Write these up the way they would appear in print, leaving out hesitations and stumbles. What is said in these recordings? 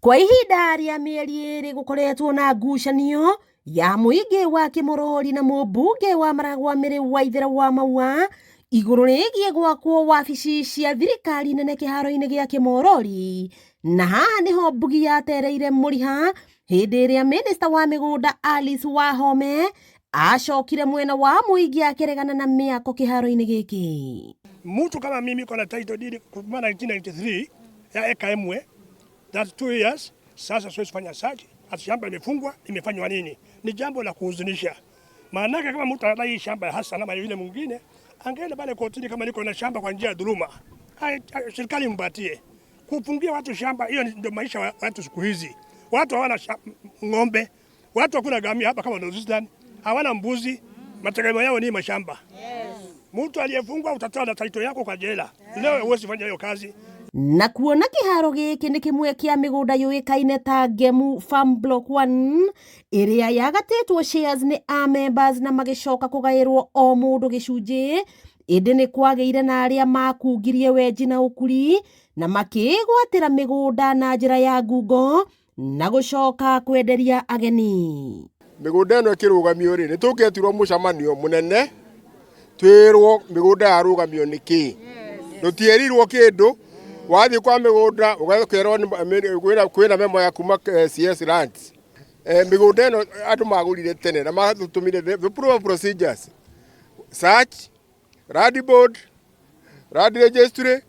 Kwa ihinda rĩa mĩeri ĩrĩ gũkoretwo na ngucanio ya mũingĩ wa Kĩmorori na mũmbunge wa Maragwa Mary Waithera wa Maua igũrũ rĩgiĩ gwakwo wabici cia thirikari nene kĩharo-inĩ gĩa Kĩmorori, na haha nĩho mbugi yatereire mũriha hĩndĩ ĩrĩa minista wa mĩgũnda Alice Wahome acokire mwena wa mũingĩ akĩregana na mĩako kĩharo-inĩ gĩkĩ. Mtu kama mimi iko na title deed kuma 1993 ya eka imwe, that's 2 years. Sasa siwezi fanya search, ati shamba imefungwa, imefanywa nini? Ni jambo la kuhuzunisha. Maanake kama mtu anadai shamba ya Hassan ama yule mwingine, angeenda pale kotini, kama niko na shamba kwa njia ya dhuluma, serikali mpatie. Kufungia watu shamba, hiyo ndio maisha ya watu siku hizi. Watu hawana ng'ombe, watu hakuna ngamia hapa kama North, hawana mbuzi, mategemeo yao ni mashamba. Mtu aliyefungwa utatoa na title yako kwa jela. Leo huwezi fanya hiyo kazi. Na kuona kĩharo gĩkĩ nĩ kĩmwe kĩa mĩgũnda yũĩkaine ta Ngemu Farm Block 1 ĩrĩa yagatĩtwo shares nĩ a members na magĩcoka kũgaĩrwo o mũndũ gĩcunjĩ, ĩndĩ nĩ kwagĩire na arĩa makungirie wenji na ũkuri na makĩĩgwatĩra mĩgũnda na njĩra ya ngungo na gũcoka kwenderia ageni. Mĩgũnda ĩno ĩkĩrũgamio rĩ, nĩ tũngĩetirwo mũcemanio mũnene twĩrwo mĩgũnda yarũgamio nĩ kĩ. Tũtierirwo kĩndũ. Wathiĩ kwa mĩgũnda ũgakerwo kwĩna memo ya kuma CS Lands. Mĩgũnda ĩno andũ magũrire tene na matũtũmire the proper procedures, search, land board, land registry,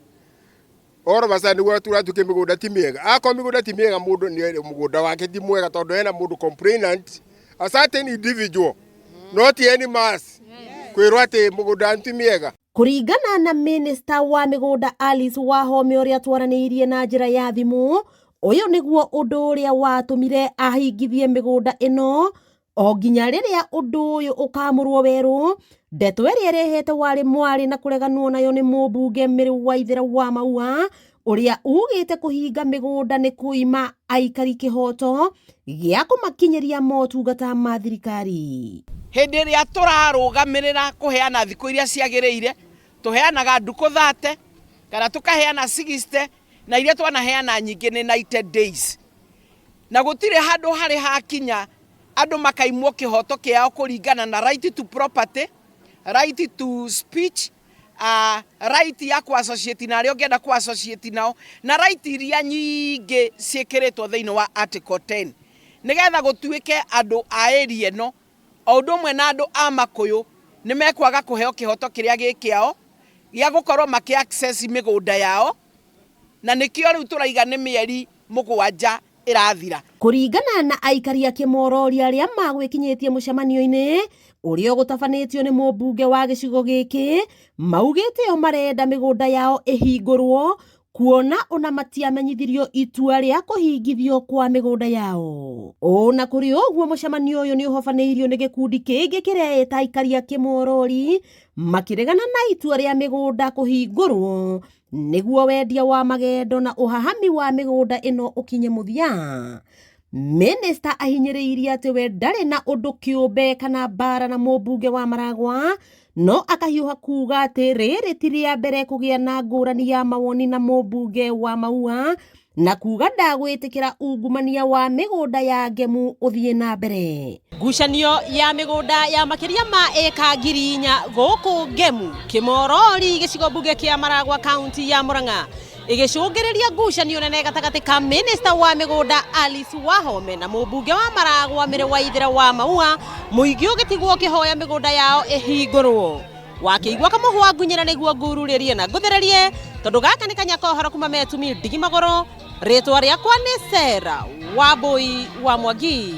all of a sudden nĩguo turatuĩke mĩgũnda ti mĩega. Akorwo mĩgũnda ti mĩega, mũndũ nĩ mũgũnda wake ti mwega tondũ hena mũndũ complainant, a certain individual, not any mass, kwĩrwo atĩ mũgũnda ti mĩega. Kũringana na minista wa mĩgũnda Alice Wahome ũrĩa twaranĩirie na njĩra ya thimũ, ũyũ nĩguo ũndũ ũrĩa watũmire ahingithie mĩgũnda ĩno o nginya rĩrĩa ũndũ ũyũ ũkamũrwo werũ. Ndeto ĩrĩa ĩrehete warĩ mwarĩ na kũreganwo nayo nĩ mũmbunge Mary Waithera wa Maua ũrĩa ugĩte kũhinga mĩgũnda nĩ kũima aikari kĩhoto gĩa kũmakinyĩria motungata ma thirikari. Hĩndĩ ĩrĩa tũrarũgamĩrĩra kũheana thikũ iria ciagĩrĩire, tũheanaga ndukũ 30 kana tũkaheana 60, na iria twanaheana nyingĩ nĩ 90 days, na gũtirĩ handũ harĩ hakinya andũ makaimwo kĩhoto kĩao kũringana na right to property, right to speech, right ya ku associate na arĩa ũngĩenda ku associate nao, na right iria nyingĩ ciĩkĩrĩtwo thĩinĩ wa article 10, nĩgetha gũtuĩke andũ a area ĩno o ũndũ ũmwe na andũ a Makũyũ nĩ mekwaga kũheo kĩhoto kĩrĩa gĩ kĩao gĩa gũkorwo makĩ access mĩgũnda yao, na nĩkĩo rĩu tũraiga nĩ mĩeri 7 ĩrathira. Kũringana na aikari a Kĩmorori arĩa magwĩkinyĩtie mũcemanio-inĩ ũrĩa ũgũtabanĩtio nĩ mũmbunge wa gĩcigo gĩkĩ, maugĩte o marenda mĩgũnda yao ĩhingũrwo kuona ona matiamenyithirio itua rĩa kũhingithio kwa mĩgũnda yao. Ona kũrĩ ũguo, mũcemanio ũyũ nĩ ũhobanĩirio nĩ gĩkundi kĩngĩ kĩreĩta aikari a Kĩmorori makĩregana na itua rĩa mĩgũnda kũhingũrwo nĩguo wendia wa magendo na ũhahami wa mĩgũnda ĩno ũkinye mũthia. Minista ahinyĩrĩirie atĩ we ndarĩ na ũndũ kĩũmbe kana mbara na mũmbunge wa Maragwa, no akahiũha kuga atĩ rĩrĩ ti rĩa mbere kũgĩa na ngũrani ya mawoni na mũmbunge wa Maua, na kuga ndagwĩtĩkĩra ungumania wa mĩgũnda ya Ngemu ũthiĩ na mbere. Ngucanio ya mĩgũnda ya makĩria ma ĩka 4,000 gũkũ Ngemu Kĩmorori, gĩcigo mbunge kĩa Maragwa, kaunti ya Murang'a, ĩgĩcũngĩrĩria ngucanio nene gatagatĩ ka minista wa mĩgũnda Alice Wahome na mũmbunge wa Maragwa Mary Waithera wa Maua, mũingĩ ũgĩtigwo ũkĩhoya mĩgũnda yao ĩhingũrwo. Wakĩigua kamũhwa ngunyĩra nĩguo ngururĩrie na ngũthererie, tondũ gaka nĩ kanya kohoro kuma metumi ndigi magũrũ. Rĩtwa rĩakwa nĩ Sera Wambui wa Mwangi.